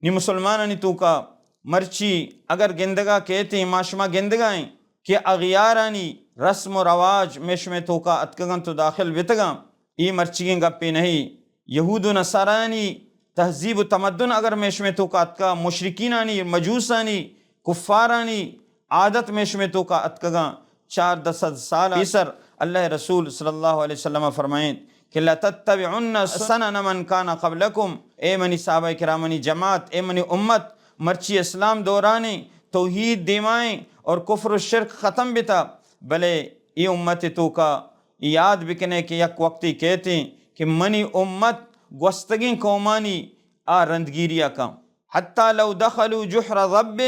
نی مسلمانانی توکا مرچی اگر گندگا کیتیں، ما شما گندگا ایں کہ اغیارانی رسم و رواج مئے شمئے توکا اتکگنت و داخل بتگاں۔ اے مرچیگیں گپے نہ، یہود و نصارایانی تہذیب و تمدن اگر مئے شمئے توکا اتکا، مشرکینانی، مجوسانی، کفارانی عادت مئے شمئے توکا اتکگاں، چاردہ سد سال پیسر اللہ رسول صلی اللہ علیہ وسلم فرمائیں کہ لتتبعن سنن من کان قبلکم، اے منی صحابہ کرامانی جماعت، اے منی امت، مرچی اسلام دورانیں، توحید دیمائیں اور کفر و شرک ختم بتا، بلے اے امت توکا یاد بکنے کہ یک وقتی کیتیں کہ منی امت گوستگیں قومانی آ رندگیریا کن۔ حتی لو دخلوا جحر ضب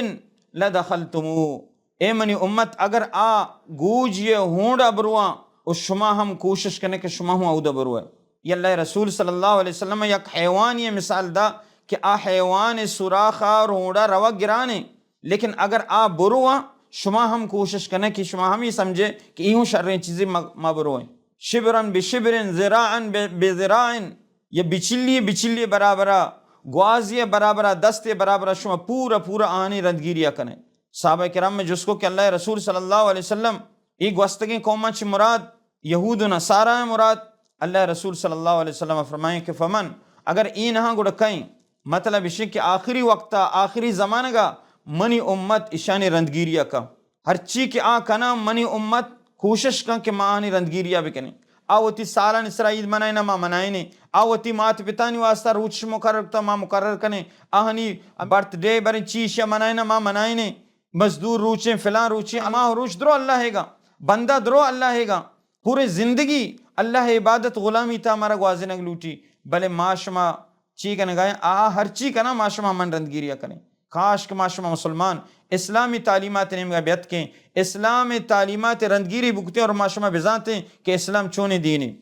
لدخلتموه۔ اے منی امت، اگر آ گوجی ہونڈا برواں و شما ہم کوشش کنے کہ شما ہم اودا بروئے۔ یہ اللہ رسول صلی اللہ علیہ وسلم یک حیوانی مثال دا کہ آ حیوان سوراخا اور ہونڈا روگ گرانے، لیکن اگر آ برواں، شما ہم کوشش کنے کہ شما ہم یہ سمجھے کہ ایہوں شریں چیزیں ما، ما بروئیں۔ شبرا بشبر، ذراعا ب، بذراع، یا بچلی بچلی برابرا، گوازی برابرا، دست برابرا شما پورا پورا آنی رندگیریا کنے۔ صحابہ کرام میں جس کو کہ اللہ رسول صلی اللہ علیہ وسلم، ای گوستگیں قوماں چی مراد یہود و نصارا ہیں مراد؟ اللہ رسول صلی اللہ علیہ وسلم فرمائیں کہ فمن، اگر ای نہاں گڑا کئیں، مطلب اشی کہ آخری وقتا، آخری زمانگا منی امت اشانی رندگیریا کا۔ ہرچی کہ آ کناں، منی امت کوشش کن کہ ما آنی رندگیریا بکنیں۔ آ وتی سالانی سرا عید منائیناں، ما منائینیں۔ آ وتی مات پتانی واسطہ روچ مقرر کتا، ما مقرر کنیں۔ آہانی برتھ ڈے بریں چی اشیا منائیناں، ما منائینیں۔ مزدور روچیں، فلاں روچیں، ماہ روچ درو اللہ گا، بندہ درو اللہ گا۔ پورے زندگی اللہ عبادت غلامی تا مارا گوازینگ لوٹی۔ بلے ما شما چی کنگا ایں؟ آ ہرچی کناں، ما شما من رندگیریا کنیں۔ کاش کہ ما شما مسلمان اسلامی تعلیمات نیمگا بیتکیں، اسلام تعلیمات رندگیری بکتیں اور ما شما بزانتیں کہ اسلام چونیں دینے۔